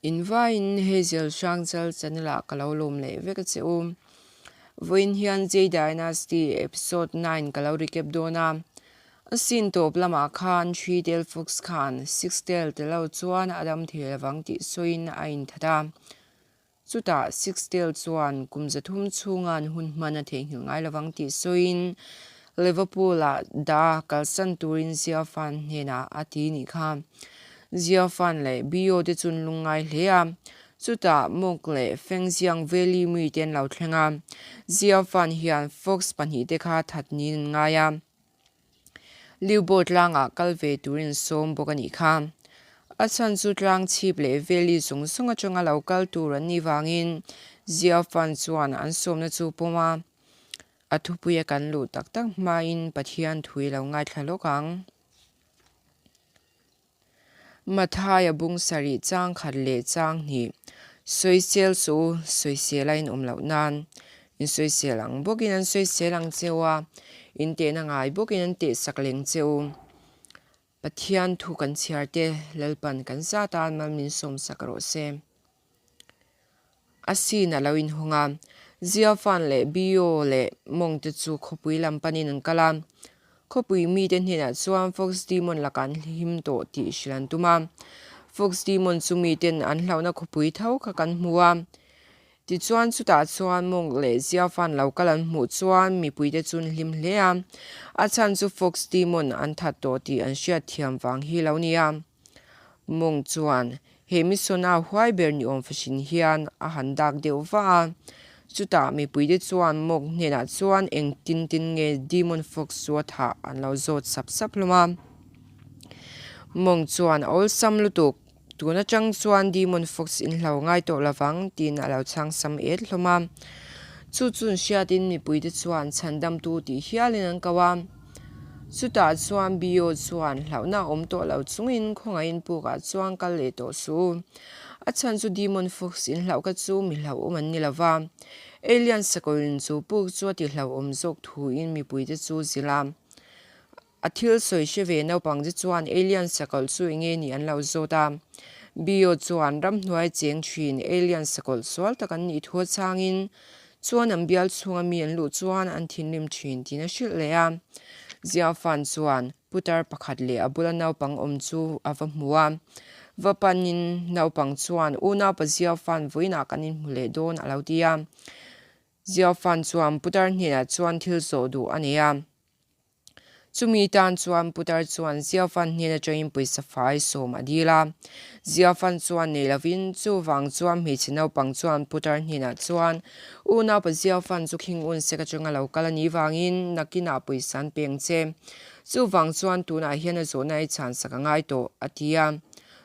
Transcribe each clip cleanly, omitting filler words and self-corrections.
In vaiin Hazel Hrangchal channel ah ka lo lawm leh vek a che u. Vawiin hian Jay Dynasty episode 9 ka lo recap dawn a. A scene tawp lamah khan Three Tail Fox khan Six Tail te lo chuan a dam thei lovang tih sawiin a inthat a. Chutah Six Tail chuan kum 300 chhunga an hun hman a theihnghilh ngai lovang tih sawiin Liverpool-ah dah kalsan turin Xiaofan hnenah a ti nih kha. Xiaofan leh Bio te chu an lungngai hle a, chutah Monk leh Fengxiang Valley mi te an lo thleng a. Xiaofan hian Fox pahnihte kha that niin an ngai a. Liubo tlangah kal ve turin an sawm bawk a nih kha. A chhan chu tlang chhip leh valley zawng zawng atanga lo kal tur an nih vangin Xiaofan chuan an sawmna chu pawm a, a thupuia kan luh tak tak hmain Pathian thui lo ngaithla lawk ang. Mathaia bung sarih chang khat leh chang hnih, Sawisel suh u, sawisel a inawm loh nan. In sawisel ang bawkin an sawisel ang che u a, in tehna ngai bawkin an tehsak leng che u. Pathian thu kan chhiar te, Lalpan kan zat a, mal min sawmsak rawh se. A sin a lo inhawng a, Ziafan leh Bio leh Mawng te chu khawpui lam panin an kal a. Khawpui mite hnenah chuan Fox Demon lakah an hlim tawh tih hrilh an tum a. Fox Demon chu miten an hlauhna khawpui tho kha kan hmu a. Tichuan chutah chuan Mawng leh Ziafan lo kal an hmuh chuan mipuite chu an hlim hle a. A chhan chu Fox Demon an that tawh tih an hriatthiam vang hi lo nia. Mawng chuan he misona huai ber ni awm fahrin hian a han dak deuh va a. Chutah mipuite chuan Mawng hnenah chuan eng tin tin nge Demon Fox chu a thah an lo zawt sap sap hlawm a. Mawng chuan a awlsam lutuk, tun atang chuan Demon Fox in hlo ngai tawh lovang tiin a lo chhang sam et hlawm a. Chu chun hriatin mipuite chuan chhandamtu tih hialin an ko a. Chutah chuan Bio chuan hlauhna a awm tawh lo chungin khawngaihin pukah chuan kal leh tawh suh u. A chhan chu Demon Fox in hlauh kha chu mi hlauhawm an ni lo va. Alien sakawlin chu puk chu a ti hlauhawm zawk thuin mipuite chu zilh a. A thil sawi hre ve naupang te chuan Alien sakawlh chu enge nih an lo zawt a. Bio chuan ramhnuai cheng thin Alien sakawlh sual tak an nih thu a changin Chuan an bial chhunga mi an luh chuan an thinrim thin tiin a hrilh leh a. Ziafan chuan putar pakhat leh a bula naupang awm chu a va hmu a. Va panin naupang chuan unaupa Ziafan vawiinah kan inhmu leh dawn a lo ti a. Ziafan chuan putar hnenah chuan thil zawh duh a nei a. Chumi tan chuan putar chuan Ziafan hnen atangin pawisa fai sawm a dil a. Ziafan chuan nei lovin chuvang chuan hmeichhe naupang chuan putar hnenah chuan unaupa Ziafan chu khing un sek atanga lo kal a nih vangin nakinah pawisa an peng che. Chuvang chuan tunah hian a zawhna ei chhan sak a ngai tawh, a ti a.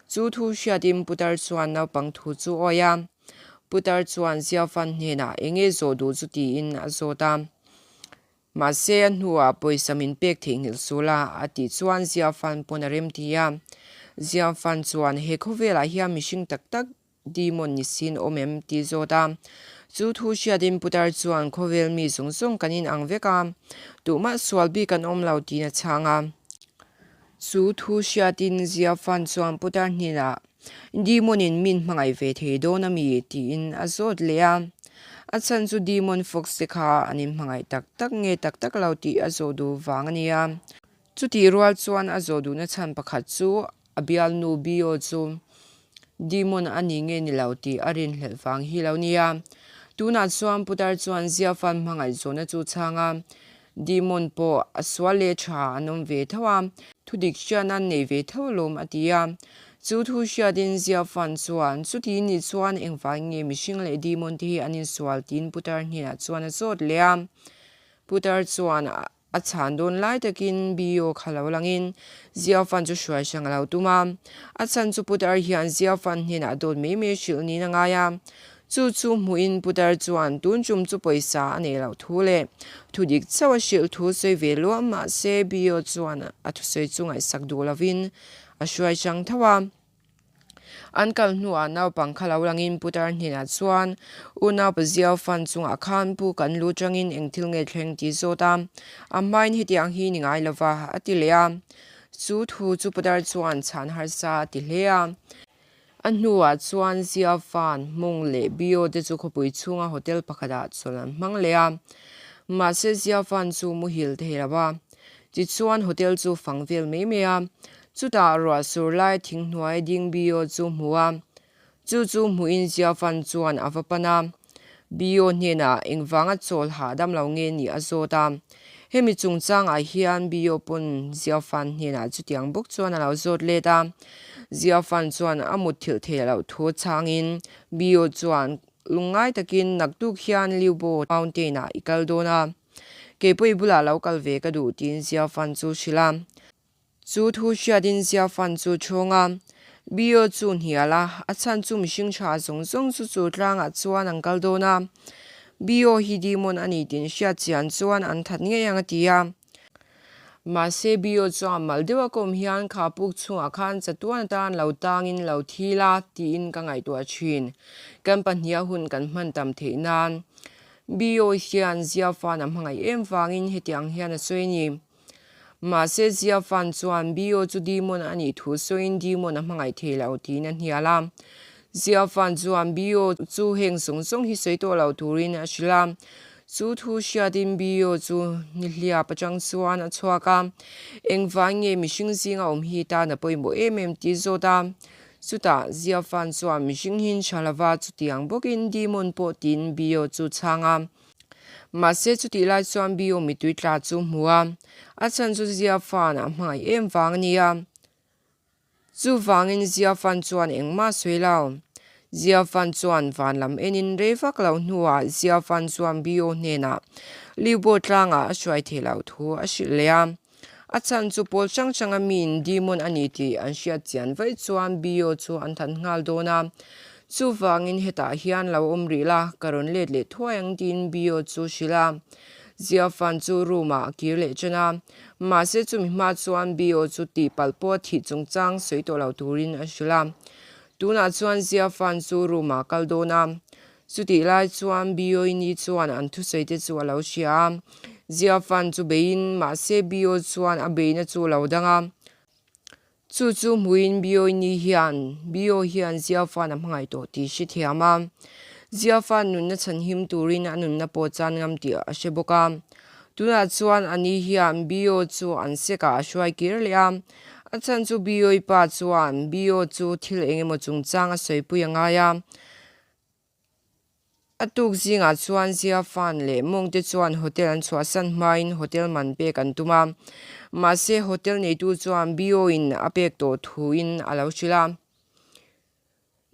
Chu thu hriatin putar chuan naupang thu chu awi a. Putar chuan Ziafan hnenah enge zawh duh chu tiin a zawt a. Mahse, a hnuah pawisa min pek theihnghilh sul a, a tih chuan Ziafan pawn a rem ti a. Ziafan chuan, He khawvelah hian mihring tak tak demon ni sin awm em? tih zawt a. Chu thu hriatin putar chuan, Khawvel mi zawng zawng kan inang vek a, tuhmah sual bik an awm lo tiin a chhang a. Chu thu hriatin Ziafan chuan putar hnenah, Demon-in min hmangaih ve thei dawn a mi? tiin a zawt leh a. A chhan chu Demon Fox te kha an inhmangaih tak tak nge tak tak lo tih a zawh duh vang a nia. Chutih rual chuan a zawh duhna chhan pakhat chu a bialnu Bio chu Demon a ni nge ni lo tih a rinhlelh vang hi lo nia. Tunah chuan putar chuan Ziafan hmangaih zawhna chu chhang a, Demon pawh a sual leh tha an awm ve tho a, thudik hriatna an nei ve tho alawm a ti a. Chu thu hriatin Ziafan chuan, Chuti ni chuan engvangin nge mihring leh demon te hi an insual tiin putar hnenah chuan a zawt leh a. Putar chuan a chhan dawn lai takin Bio kha lo langin Ziafan chu hruai hrang a lo tum a. A chhan chu putar hian Ziafan hnenah dawt mai mai hrilh niin a ngai a. Chu chu hmuhin putar chuan tun tum chu pawisa a neih loh thu leh thu dik chauh a hrilh thu sawi ve luah mahse Bio chuan a thusawi chu ngaihsak duh lovin a hruai chang tho a. An kal hnuah naupang kha lo langin putar hnenah chuan unaupa Ziau fan chungah khan pu kan lu changin eng thil nge thleng tih zawt a, a hmain hetiang hi ni ngai lova a ti leh a. Chu thu chu putar chuan chhan harsa a ti hle a. A hnuah chuan Zia Fan, Mong leh Bio te chu khawpui chhunga hotel pakhatah chawlh an hmang leh a. Mahse Zia Fan chu muhil thei lo a. Tichuan hotel chu fang vel mai mai a. Chutah ruah sur lai thinghnuai ding Bio chu hmu a. Chu chu hmuhin Zia Fan chuan a va pan a. Bio hnenah engvanga chawl hahdam lo nge nih a zawt a. Hemi chungchangah hian Bio pawn Zia Fan hnenah chutiang bawk chuan a lo zawt let a. Zia Fan chuan a mutthilh theih loh thu changin Bio chuan lungngai takin naktuk hian Liubo Mountain-ah i kal dawn a, keipawh i bulah lo kal ve ka duh tiin Zia Fan chu hrilh a. Chu thu hriatin Zia Fan chu chhawng a, Bio chu hnial a, a chhan chu mihring tha zawng zawng chu chu tlangah chuan an kal dawn a, Bio hi demon a ni tih hriat chian chuan an that ngei ang a ti a. Mahse Bio chuan mal deuha ka awm hian kha puk chhungah khan chatuan atan lo tangin lo thi la tiin ka ngaihtuah thin. Kan pahniha hun kan hman tam theih nan Bio hian Zia Fan a hmangaih em vangin hetiang hian a sawi a ni. Mahse Zia Fan chuan Bio chu demon a nih thu sawiin demon a hmangaih thei lo tiin a hnial a. Zia Fan chuan Bio chu heng zawng zawng hi sawi tawh lo turin a hrilh a. Chu thu hriatin Bio chu nihliap atang chuan a chhuak a. Engvang nge mihring zinga awm hi tan a pawimawh em em tih zawt a. Chutah Zia Fan chuan mihring hi tha lova chutiang bawkin demon pawh tiin Bio chu chhang a. Mahse chutih lai chuan Bio mitui tla chu hmu a, a chhan chu Zia Fan a hmangaih em vang a nia. Chuvangin Zia Fan chuan engmah sawi lo. Zia Fan chuan van lam enin rei vak lo hnuah Zia Fan chuan Bio hnenah Liubo tlangah a hruai thei loh thu a hrilh leh a. A chhan chu pawl hrang hranga miin demon a ni tih an hriat chian vaih chuan Bio chu an than nghal dawn a. Chuvangin hetah hian lo awm rih la, ka rawn let leh thuai ang tiin Bio chu hrilh a. Zia Fan chu room ah a kir leh ṭan a. Mahse chumi hma chuan Bio chu tihpalh pawh a thih chungchang sawi tawh lo turin a hrilh a. Tunah chuan Zia Fan chu room ah a kal dawn a. Chutih lai chuan Bioini chuan an thusawi te chu a lo hria a, Zia Fan chu beiin mahse Bio chuan a beihna chu a lo dang a. Chu chu hmuin Bioini hian Bio hian Zia Fan a hmangaih tawh tih hre thiam a. Zia Fan nunna chhanhim turin a nunna pawh chan ngam tih a hre bawk a. Tunah chuan ani hian Bio chu an sekah a hruai kir leh a. A chhan chu Bioi pa chuan Bio chu thil eng emaw chungchang a sawipui a ngai a. A tuk zingah chuan Zia Fan leh Mawng te chuan hotel an chhuahsan hmain hotel man pek an tum a. Mahse hotel neitu chuan BO in a pek tawh thuin a lo hrilh a.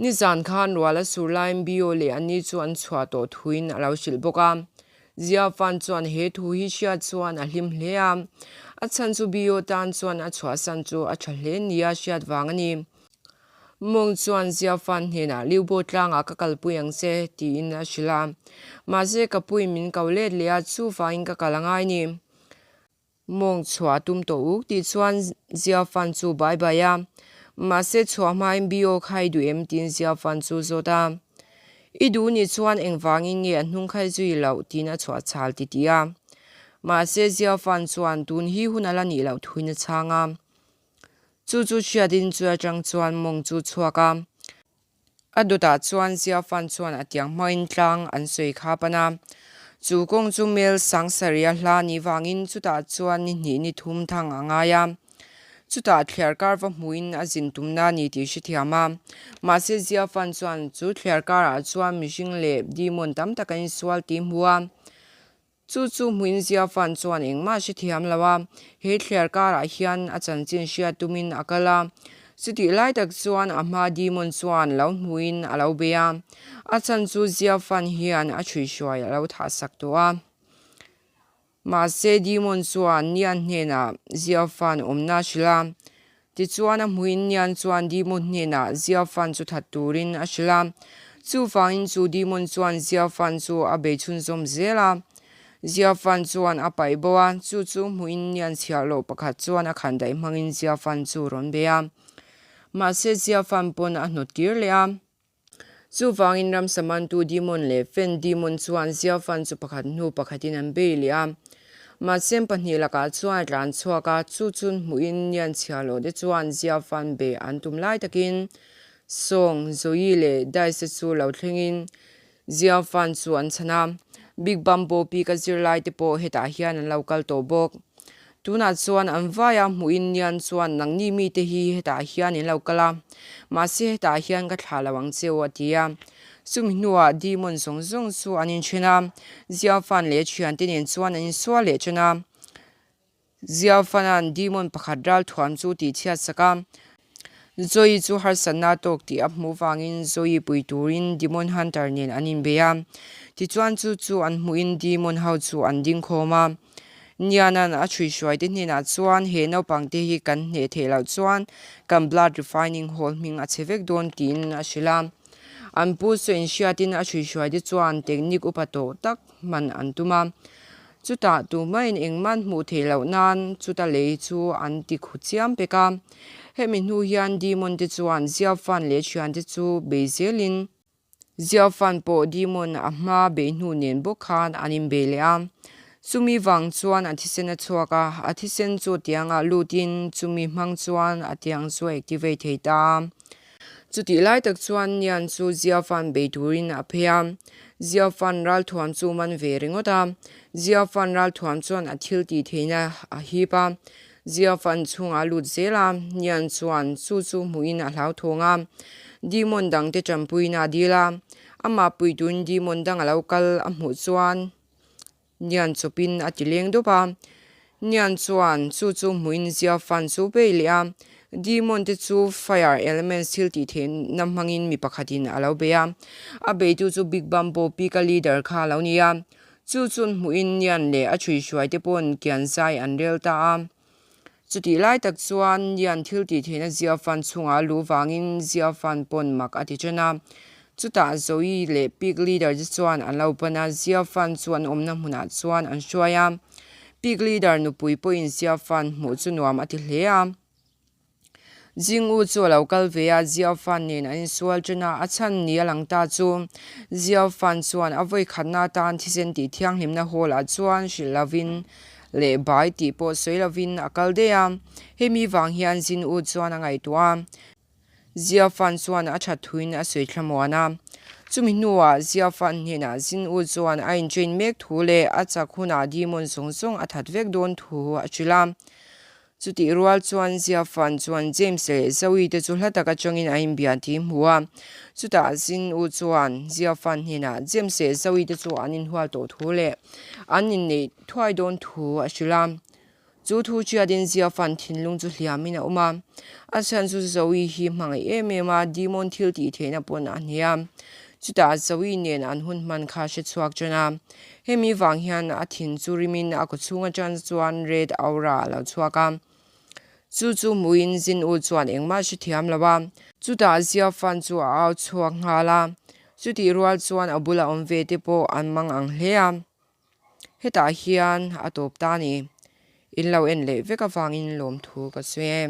Nizan khan rual a sur laiin BO leh ani chu an chhuah tawh thuin a lo hrilh bawk a. Zia Fan chuan he thu hi hriat chuan a hlim hle a. A chhan chu BO tan chuan a chhuahsan chu a tha hle nia hriat vang a ni. Mawng chuan Zia Fan hnenah Liubo tlangah ka kalpui ang che tiin a hrilh a. Mahse ka puin min ko let leh a, chuvangin ka kal a ngai ni. Mawng chhuah a tum tawh uk tih chuan Zia Fan chu bai bai a. Mahse chhuah hmain Bio kha i duh em tiin Zia Fan chu zawt a. I duh nih chuan engvangin nge a hnung khai zui loh tiin a chhuah chhal titih a. Mahse Zia Fan chuan tun hi hun a la nih loh thuin a chhang a. Chu chu hriatin chu atang chuan mawng chu chhuak a, a dawtah chuan Zia Fan chuan a tiang hmangin tlang an sawi kha pan a. Chu kawng chu mel sangsarih a hla ni vangin chutah chuan ni hnih ni thum thang a ngai a. Chutah thliar kar va hmuhin a zin tumna a ni tih hrethiam a. Mahse Zia Fan chuan chu thliar karah chuan mihring leh demon tam tak an insual tih hmu a. Chu chu hmuin Zia Fan chuan engmah hre thiam lo a, he thliar karah hian a chanchin hriat tumin a kal a. Chutih lai tak chuan a hma demon chuan lo hmuin a lo bei a, a chan chu Zia Fan hian a chhuihruai a lo thahsak tawh a. Mahse demon chuan Nian hnenah Zia Fan awmna a hrilh a, Tichuan a hmuin Nian chuan Demon hnenah Ziafan chu that turin a hrilh a. Chuvangin chu Demon chuan Ziafan chu a bei chhunzawm zel a. Ziafan chuan a paih bo a, chu chu hmuin Nian chhiahloh pakhat chuan a khan daih hmangin Ziafan chu rawn bei a. Mahse Ziafan pawn a hnawt kir leh a. Chuvangin ramsa mantu Demon leh Fen Demon chuan Ziafan chu pakhat hnu pakhatin an bei leh a. Mahse pahnih lakah chuan a tlan chhuak a, chu chun hmuhin Nian chhiahloh te chuan Ziafan bei an tum lai takin. Song, Zoe leh Dice te chu lo thlengin Zia Fan chu an chhan a. Big Bamboo Peak a zirlai te pawh hetah hian an lo kal tawh bawk. Tunah chuan an vaia hmuhin Nian chuan nangni mite hi hetah hian in lo kal a, mahse hetah hian ka thlah lo ang che u a ti a. Chumi hnuah Demon zawng zawng chu an inthen a, Zia Fan leh a thiante nen chuan an insual leh tan a. Ziafana'n demon pakhat ralthuam chu tihchhiat sak a, Zoe chu harsatna a tawk tih a hmuh vangin Zoe pui turin Demon Hunter nen an inbei a. Tichuan chu chu an hmuhin demon ho chu an ding khawm a. Niana'n a chhuihruaite hnenah chuan he naupangte hi kan hneh theih loh chuan kan Blood Refining Hall hming a chhe vek dawn tiin a hrilh a. An pu saw inhriatin a chhuihruaite chuan technique upa tawh tak hman an tum a. Chutah tumahin engmah hmuh theih loh nan chuta lei chu an ti khu chiam pek a. Hemi hnu hian Demon te chuan Ziafan leh thiante chu bei zelin Ziafan pawh Demon a hma bei hnu nen bawk khan an inbei leh a. Chumi vang chuan a thisen a chhuak a, a thisen chu tiangah lutin chumi hmang chuan a tiang chu a activate thei ta a. Chutih lai tak chuan Nian chu Ziafan bei turin a phei a. Ziafan ralthuam chu man ve ringawt a. Ziafan ralthuam chuan a thil tih theihna a hip a. Ziafan chhungah a lut zel a. Nian chuan chu chu hmuhin a hlauthawng a. Demon dangte tanpuiin a dil a. Amah pui turin demon dang a lo kal a hmuh chuan Nian chawpin a ti leng dawp a. Nian chuan chu chu hmuhin Zia Fan chu bei leh a. Demon te chu fire elements thil tih theihna hmangin mi pakhatin a lo bei a. A beitu chu Big Bamboo Peak-a leader kha a lo ni a. Chu chun hmuhin Nian leh a chhuihruai te pawn kian zai an rel ta a. Chutih lai tak chuan Nian thil tih theihna Zia Fan chhungah a luh vangin Zia Fan pawn mak a ti ṭan a. Chutah Zoe leh Pig Leader te chuan an lo pan a, Zia Fan chu an awmna hmunah chuan an hruai a. Pig Leader nupui pawhin Zia Fan hmuh chu nuam a ti hle a. Jing U chu a lo kal ve a, Jiao Fan nen an insual ṭan a, a chhan ni a lang ta chu. Jiao Fan chuan a vawi khatna atan thisen tih thianghlimna hall ah chuan hrilh lovin leh bai tih pawh sawi lovin a kal daih a, hemi vang hian Jin U chuan a ngaihtuah a. Jiao Fan chuan a ṭhat thuin a sawi thlamuan a. Chumi hnuah Jiao Fan hnenah Jin U chuan a intrain mek thu leh a chak hunah demon zawng zawng a that vek dawn thu a hrilh a. Chutih rual chuan Ziafan chuan James leh Zoe te chu hla tak atangin a inbia tih hmu a. Chutah Zin U chuan Ziafan hnenah James leh Zoe te chu an inhual tawh thu leh an inneih thuai dawn thu a hrilh a. Chu thu hriatin Ziafan thinlung chu hliamin a awm a. A chhan chu Zoe hi hmangaih em em a, demon thil tih theihna pawn a hne a. Chutah Zoe nen an hun hman kha hre chhuak tan a. Hemi vang hian a thin chu rimin a kawchhung atang chuan red aura a lo chhuak a. Chu chu hmuhin Zin U chuan engmah hre thiam lo a. Chutah Zia Fan chu a au chhuak nghal a. Chutih rual chuan a bula awm ve te pawh an mang ang hle a. Hetah hian a tawp ta a ni. In lo en leh vek avangin lawmthu ka sawi e.